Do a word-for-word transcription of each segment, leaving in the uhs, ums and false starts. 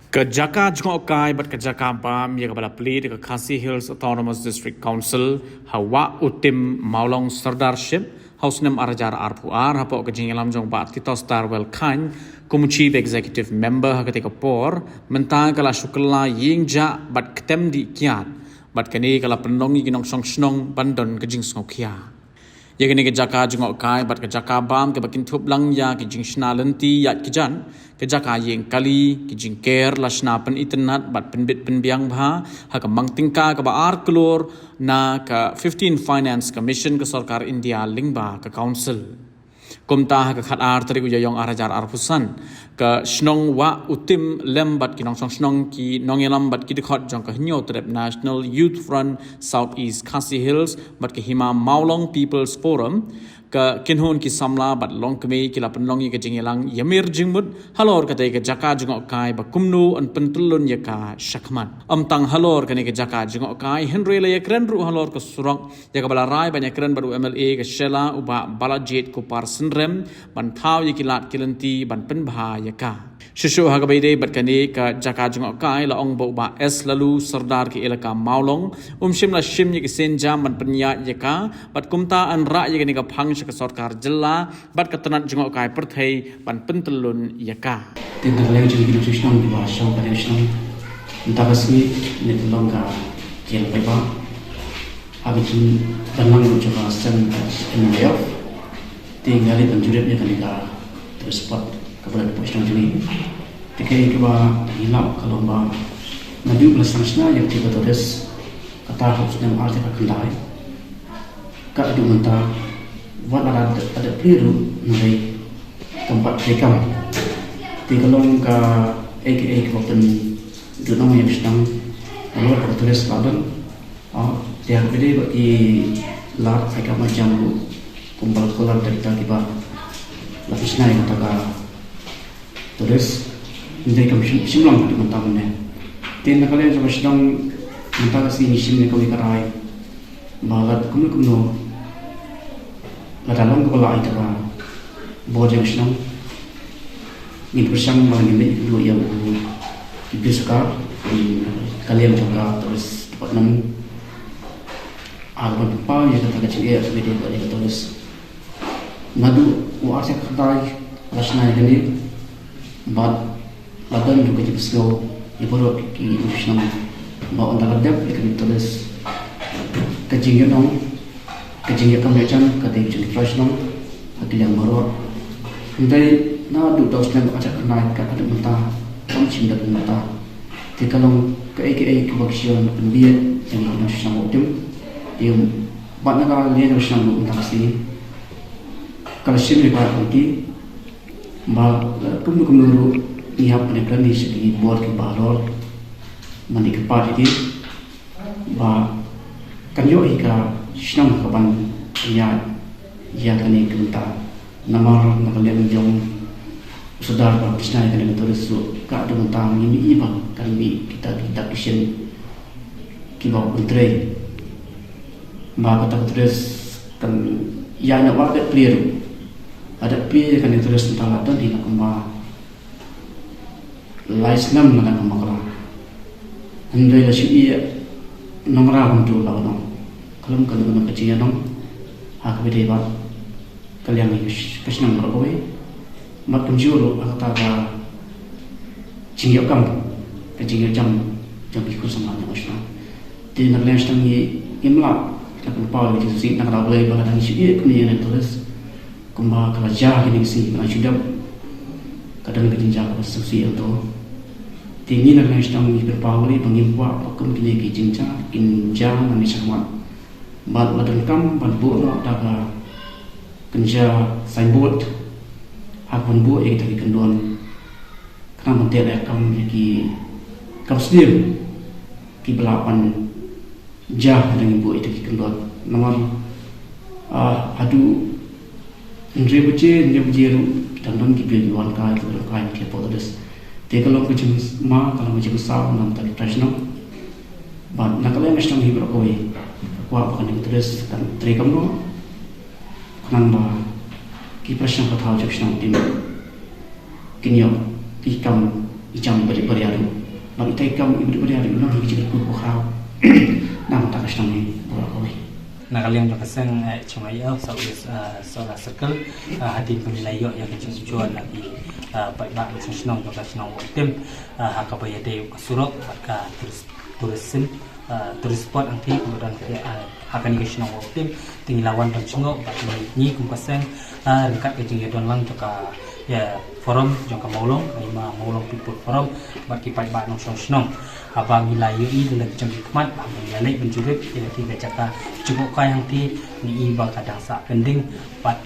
Ka jaka jngohkai bad ka jaka bam ïa kaba la plie da ka Khasi Hills Autonomous District Council ha Wah Utim Mawlong Sirdarship ha u snem ar hajar arphew ar hapoh ka jingïalam jong Bah Titostar Welkhan kum u Chief Executive Member ha katei ka por, mynta ka la shu kylla ïing jah bad ktem dih kiad, bad kane ka la pynlong ïa ki nongshong shnong ban don ka jingsngewkhia. Ïa kane ka jaka jngohkai bad ka jaka bam kaba kynthup lang ïa ki jingshna lynti ïaid ki jan, ka jaka ïeng kali, ki jingker la shna pynitynnad bad pynbit pynbiang bha ha ka mang tyngka kaba ar klur na ka fifteen Finance Commission ka sorkar India lyngba ka Council. Kumta ha ka khatar tarik u Ïaïong ar hajar arphew san, ka shnong Wah Utim lem bad ki nongshong shnong, ki nongïalam bad ki dkhot jong ka Hynñiewtrep National Youth Front South East Khasi Hills bad ka Hima Mawlong People's Forum, ka kynhun ki samla bad longkmie ki la pynlong ïa ka jingïalang ïamir jingmut halor katei ka jaka jngohkai ba kumno yn pyntyllun ïa ka shakhmat. Ym tang halor kane ka jaka jngohkai, hynrei la ïakren ruh halor ka surok, ïa kaba la rai ban ïakren bad u M L A ka Shella, u Bah Balajied Kupar Synrem, ban thaw ïa ki lad ki lynti ban pynbha ïa ka. Shuh shuh ha kaba ïadei bad kane ka jaka jngohkai, la ong ba u Bah S Laloo, Sordar ka Elaka Mawlong, um shym la shim ïa ki sienjam ban pynïaid ïa ka, bad kumta yn rah ïa kane ka phang sha ka sorkar jylla bad ka tnat jngohkai pyrthei ban pyntyllun ïa ka. Te na ka liang jong ki nongshong shnong kiba shong ha ka liang shnong, mynta ka sngi ngin pynlong ka jingïalang paidbah ha ka jingban lang jong ka seng M L A F. Te nga leit ban jurip ïa kane ka tourist spot kaba la dep shnong jong ngi. Te kaei kaba ngi lap ka long ba naduh ba la sdang shna ïa kane ka tourist, kata ha u snem ar hajar khatkhyndai, ka haduh mynta, wat la da, da plie ruh, hynrei kam pat treikam. Te ka long kaei kaei kaba pynduhnong ïa ka shnong halor ka tourist la don. Ah, te ha kaba ïadei bad ki lad ai kam ai jam ruh, kumba la kular da kita kiba la pynshna ïa kata ka tourist, hynrei kam shim, shim long haduh mynta mynne. Te na ka liang jong ka shnong, mynta ka sngi ngi shim ïa kawei ka rai ba lada kumno kumno, lada long kaba lah ïa ka bor jong ka shnong, ngin pyrshang ba ngin leit ïakynduh ïa u Chief Minister, ka liang jong ka Tourist Department, ar ban pynpaw ïa kata ka jingeh kaba ïadei bad ka tourist. Naduh u ar hajar khatkhyndai la shna ïa kane, bad la don ruh ka jingpynsngew ïa baroh ki nongshong shnong ba ynda la dep ïa kane ka tourist, ka jingïalang, ka jingïakam ïakjan ka dei ka jingtrei shnong ha ki liang baroh. Hynrei naduh da u snem ar hajar khatkhyndai ka haduh mynta kam shym dep mynta. Te ka long kaei kaei kaba ki shu pynbieit ïa ngi ki nongshong shnong Wah Utim. Te bad na ka liang nongshong shnong mynta ka sngi, ka la shim ïa ka komiti ba kumno kumno ruh ngi hap ban ïakren ïa ki bor kiba halor, ban ïa kyrpad ïa ki ba kan ïoh ïa ka shnong ka ban ïaid ïa kane ka bynta. Namar na ka liang jong u Sordar ba pynshna ïa kane ka tourist ruh ka haduh mynta ngim i ba kan mih kita kita ki shin kiba pyntrei. Ba kata ka tourist kan ïaid na wat ka plie ruh. Haduh plie ïa kane ka tourist mynta la don hi na kumba lai snem lada ngam bakla. Hynrei la shu ïeh nongrah kumto la ong. Khlem kano kano ka jingïalang ha kaba ïadei bad ka liang ka shnong baroh kawei. Bad kumjuh ruh ha kata ka jingïakam, ka jingïakjam jong ki khun samla jong ka shnong. Te na ka liang shnong ngi, ngim lah ban pynpaw ïa ka jingsngewsih na ka daw Blei ba lada ngi shu ïeh kumne ïa kane ka tourist, kumba ka la jia kine ki sngi ba la shu dep, ka don ka jingjia kaba sngewsih hangto. Te ngi na ka liang shnong ngi pynpaw ïa lade ba ngim kwah ba kum kine ki jingjia kin jia nangne shakhmat. Bad la donkam ban buh noh da ka kynja signboard ha kaban buh ïa kita ki kyndon, khnang ban teh ïa kam ïa ki kam sniew kiba lah ban jia ha dang buh ïa kita ki kyndon. Namar, ah, haduh hynriew baje, hynriew baje ruh ki dang don ki briew ki wan kai, ki wan kai ki hapoh tourist. Te ka long ka jingma, ka long ka jingsaw na ka bynta ki trai shnong. Bad na ka liang ka shnong hi baroh kawei, ka kwah ba kane ka tourist kan trei kumno, khnang ba ki para shnong ka thaw jong ka shnong Wah Utim kin ïoh ki kam I jam bad i bad ïa ruh. Bad utai kam i bad i bad ïa ruh long ki jingkyrkhu khraw. Na ka bynta ka shnong hi baroh kawei. Na ka liang jong ka seng, eh, Chongaiaw, South West, eh, Sohra Circle, eh, hadien ba ngi la ïoh ïa ka jingujor na ki, eh, paidbah nongshong shnong jong ka shnong Wahtim, eh, ha kaba ïadei ka surok bad ka tourist, tourism, eh, tourist spot hangtei kaba don ha, eh, ha kane ka shnong Wahtim. Te ngi la wan ban jngoh bad ngi, ngi kum ka seng, eh, ryngkat ka jingïadon lang jong ka, ïa, forum jong ka Mawlong, ngi ma Mawlong People Forum bad ki paidbah nongshong shnong. Haba ngi la ïohi da la ki jong ki khmat, haba ngi la leit ban jurip ïa kane ka jaka jngohkai hangtei, ngi i ba ka dang sah pending bad,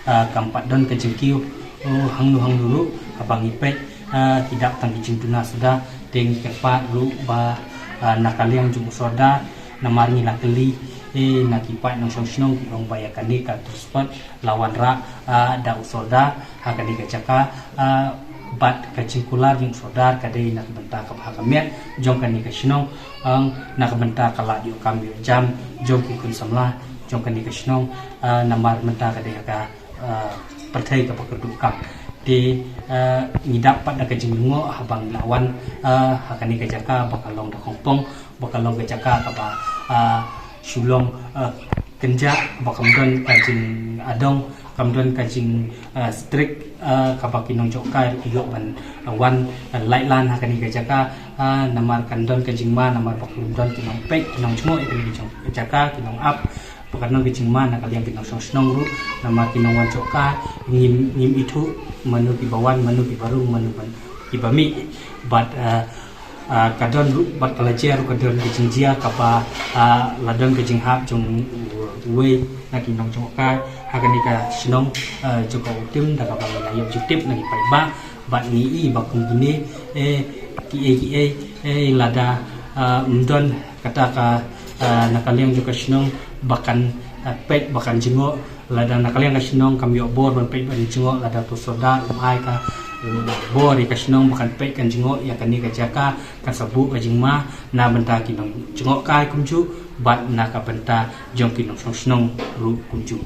eh, kam pat don ka jingkiew, oh, hangno hangno ruh. Haba ngi peit, eh, ki dap tang ki jingduna suda, te ngi kyrpad ruh ba, eh, na ka liang jong u sordar, namar ngi la kylli, eh, na ki paid nongshong shnong ki ong ba ïa kane ka tourist spot la wanrah, eh, da u sordar ha kane ka jaka, eh, bad ka jingkular jong u sordar ka dei na ka bynta ka bha ka miat jong kane ka shnong, eh, na ka bynta ka lad ïoh kam ïoh jam jong ki khun samla jong kane ka shnong, eh, namar mynta ka dei ha ka, eh, pyrthei kaba kyrduh kam. Te, eh, ngi dap pat da ka jinglyngngoh haba ngi la wan, eh, ha kane ka jaka ba ka long da khongpong, ba ka long ka jaka kaba, eh, shu long, eh, kynjah, ba kam don ka jingadong, kam don ka jing, eh, strict, eh, kaba ki nongjngohkai ruh ki ïoh ban, eh, wan, eh, laitlan ha kane ka jaka, eh, namar kan don ka jingma, namar ba kam don ki nongpeit, ki nongjngoh ïa kane ka jong-, jaka, ki nongap, ba kan don ka jingma na ka liang ki nongshong shnong ruh, namar ki nongwan jngohkai ngim, ngim ithuh mano kiba wan, mano kiba rung, mano ban, kiba mih. Bad, eh, eh, ka don ruh, bad ka la jia ruh ka don ka jingjia kaba, eh, la don ka jinghap jong uwei na ki nongjngohkai ha kane ka shnong, eh, jong ka Wahtim, da kaba la ïoh jingtip na ki paidbah. Bad ngi i ba kum kine, eh, kiei kiei, eh, lada, eh, ym don kata ka, eh, na ka liang jong ka shnong ba kan, eh, peit, ba kan jngoh, lada na ka liang ka shnong kam ïoh bor ban peit ban jngoh, lada u sordar um ai ka, eh, bor ïa ka shnong ba kan peit kan jngoh ïa kane ka jaka, kan sa buh ka jingma na bynta ki nongjngohkai kumjuh bad na ka bynta jong ki nongshong shnong ruh kumjuh.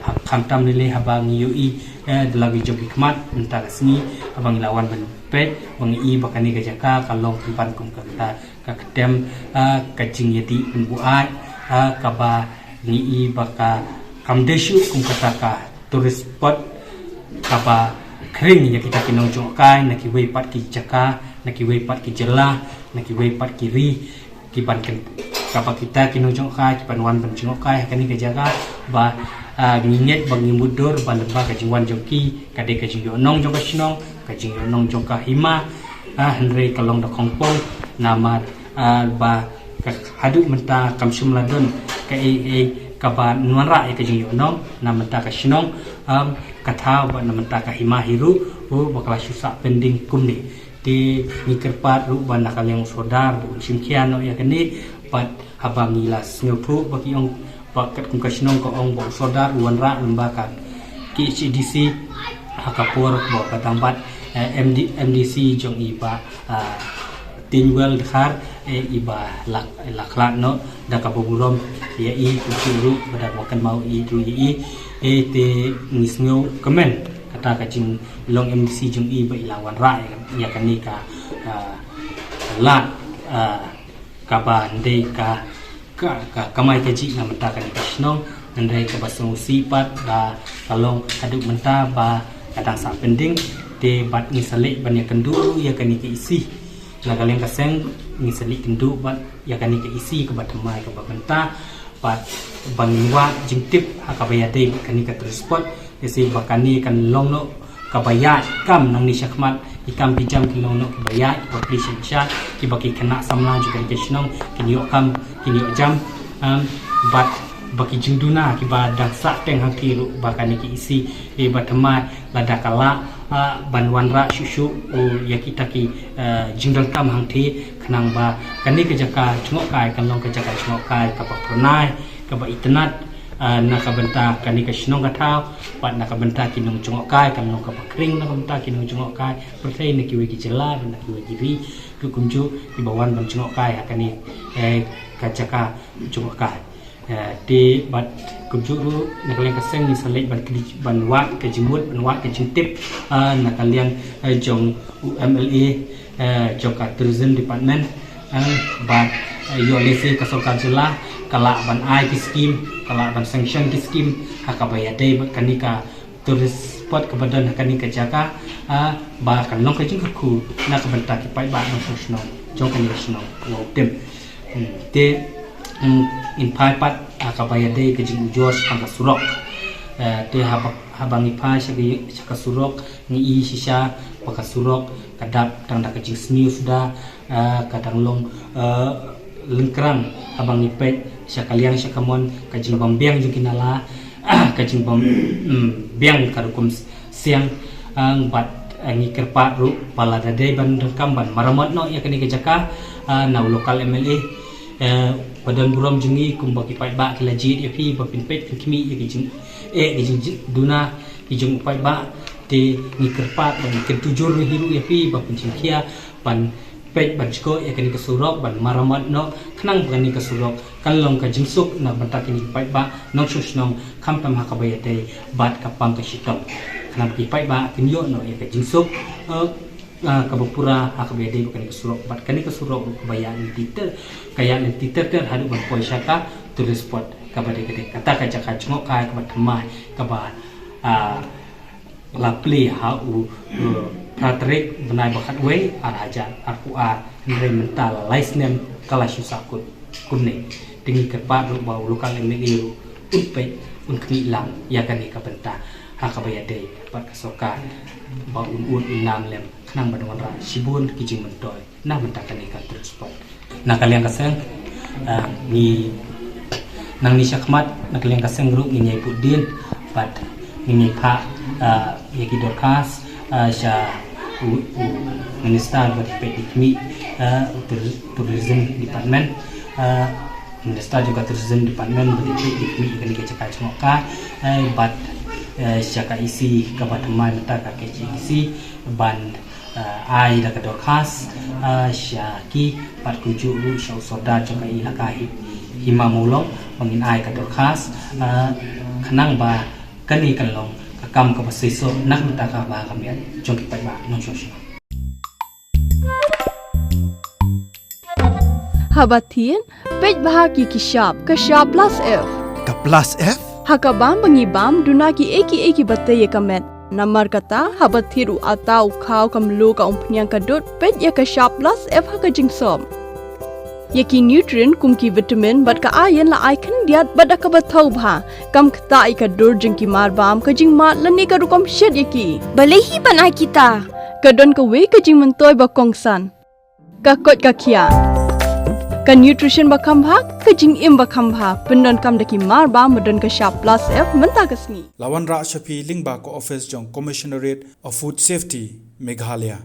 Ha, khamtam lei lei haba ngi ïohi, eh, da la ki jong ki khmat mynta ka sngi, haba ngi la wan ban peit, ba ngi i ba kane ka jaka ka long pynban kum kata ka ktem, eh, ka jingïadih pynbuaid, eh, kaba ngi i ba ka kam dei shuh kum kata ka tourist spot kaba khring ïa kita ki nongjngohkai na kiwei pat ki jaka, na kiwei pat ki jylla, na kiwei pat ki ri, kiban kyn-, kaba kita ki nongjngohkai kiban wan ban jngohkai ha kane ka jaka ba, ah, ngi ngeit ba ngi mutdur ba lyngba ka jingwan jong ki ka dei ka jingïohnong jong ka shnong, ka jingïohnong jong ka hima, ah, hynrei ka long da khongpong namar, ah, ba ka haduh mynta kam shym la don kaei kaei kaba wanrah ïa ka jingïohnong na bynta ka shnong, um, ka thaw bad na bynta ka hima hi ruh, oh, ba ka la shu sah pending kumne. Te ngi kyrpad ruh ba na ka liang u sordar ba un shim khia noh ïa kane, bad haba ngi la sngewthuh ba ki ong ba katkum ka shnong ka ong ba u sordar u wanrah lyngba ka K H A D C ha ka por ba ka dang bat, eh, M D, M D C jong i Bah, ah, Tynwell Dkhar, eh, i ba la, la khlad noh da kaba burom ïa i kumjuh ruh ba da ba kynmaw ïa i ruh ïa i, eh, te ngi sngew kmen kata ka jinglong M D C jong i ba i la wanrah ïa, ïa kane ka, ah, lad, ah, kaba ndei ka, ka, ka kamai kajih na bynta kane ka shnong, hynrei kaba sngewsih pat ba ka long haduh mynta ba ka dang sah pending, te bad ngi sa leit ban ïakynduh ruh ïa kane ka E C. Na ka liang ka seng ngi sa leit kynduh bad ïa kane ka E C kaba thymmai kaba bynta, bad ba ngin wad jingtip ha kaba ïadei bad kane ka tourist spot, ïa si ba kane kan long noh kaba ïaid kam nangne shakhmat, ki kam ki jam kin long noh kiba ïaid, kiba plie shisha, kiba ki khynnah samla jong kane ka shnong kin ïoh kam, kin ïoh jam, em, bad ba ki jingduna kiba dang sah teng hangtei ruh ba kane ka E C, eh, ba thymmai lada ka lah, ah, ban wanrah shuh shuh, oh, ïa kita ki, eh, jingdonkam hangtei, khnang ba kane ka jaka jngohkai kan long ka jaka jngohkai kaba phyrnai, kaba itynnad, ah, na ka bynta kane ka shnong ka thaw, bad na ka bynta ki nongjngohkai kan long kaba khring na ka bynta ki nongjngohkai pyrthei na kiwei ki jylla bad na kiwei ki ri ruh kumjuh kiba wan ban jngohkai ha kane, eh, ka jaka jngohkai. Eh, te bad kumjuh ruh na ka liang ka seng ngi sa leit ban kylli, ban wad ka jingmut, ban wad ka jingtip, ah, na ka liang, eh, jong u M L A, eh, jong ka Tourism Department, eh, bad, eh, ïoh lehse ka sorkar jylla ka lah ban ai ki skim, ka lah ban sanction ki skim ha kaba ïadei bad kane ka tourist spot kaba don ha kane ka jaka, eh, ba kan long ka jingkyrkhu na ka bynta ki paidbah nongshong shnong jong kane ka shnong Wahupdem. Hmm, te, hmm, ngin phai pat ha kaba ïadei ka jingujor shaphang ka surok. Eh, te haba, haba ngi phai sha ka, sha ka surok, ngi i shisha ba ka surok ka dap tang da ka jingsniew suda, eh, ka dang long, eh, lyngkrang haba ngi peit sha ka liang sha ka mon, ka jingbym biang jong ki nala, ka jingbym, mm, biang ka rukom siang, ang bad, eh, ngi kyrpad ruh ba lada dei ban donkam ban maramot noh ïa kane ka jaka, eh, na u local M L A, eh, ba don burom jong ngi kumba ki paidbah ki la jied ïa phi ba phin peit phin khmih ïa ki jing, eh, ki jingduna ki jong u paidbah, te ngi kyrpad ba ngi kyntu jur hi ruh ïa phi ba phin jingkhia ban peit ban jkhoh ïa kane ka surok ban maramot noh, khnang ba kane ka surok kan long ka jingsuk na bynta kine ki paidbah nongshong shnong, khamtam ha kaba ïadei bad ka pang ka shitom, khnang ba ki paidbah kin ïoh noh ïa ka jingsuk, eh, eh, kaba pura ha kaba ïadei bad kane ka surok, bad kane ka surok ruh kaba ïaid lynti ter, ka ïaid lynti ter ter haduh ban poi sha ka tourist spot kaba dei, ka dei kata ka jaka jngohkai kaba thymmai kaba, ah, la plie ha u, eh, phra tarik bnai ba khatwei ar hajar arphew ar, hynrei mynta la lai snem ka la shu sahkut kumne. Te ngi kyrpad ruh ba u local M L A ruh un peit un khmih lang ïa kane ka bynta ha kaba ïadei bad ka sorkar, ba un ud un nam lem khnang ban wanrah shibun ki jingmyntoi na bynta kane ka tourist spot. Na ka liang ka seng, ah, ngi, nangne shakhmat na ka liang ka seng ruh ngin ïai bud dien bad ngin ïai phah, ah, ïa ki dorkhas, ah, sha u, u minister ba dei peit dei khmih, ah, u Tour-, Tourism Department, ah, minister jong ka Tourism Department ba dei peit dei khmih ïa kane ka jaka jngohkai, eh, bad, eh, sha ka E C kaba thymmai mynta, ka K H A D C, ban, eh, ai da ka dorkhas, eh, sha ki, bad kumjuh ruh sha u sordar jong ka ilaka hi, Hima Mawlong, ba ngin ai ka dorkhas, eh, khnang ba kane kan long ka kam kaba seisoh na ka bynta ka bha ka miat jong ki paidbah nongshong shnong. Haba thied, peit bha ki ki shap, ka shap plus F. Ka plus F? Ha ka bam ba ngi bam, duna kiei kiei kiba tei ïa ka met. Namar kata, haba thied u atta, u khaw, ka mluh, ka umphniang, ka dud, peit ïa ka shap plus F ha ka jingsop. Ïa ki nutrient kum ki vitamin bad ka iron la ai khyndiat bad da kaba thaw bha. Kam ktah ïa ka dur jong ki marbam, ka jingmad lane ka rukom shet ïa ki. Balei hi ban ai kita? Ka don kawei ka jingmyntoi ba kongsan. Ka koit ka khiah. Ka nutrition ba kham bha, ka jingim ba kham bha. Pyndonkam da ki marbam ba don ka shap plus F mynta ka sngi. La wanrah sha phi lyngba ka office jong Commissionerate of Food Safety, Meghalaya.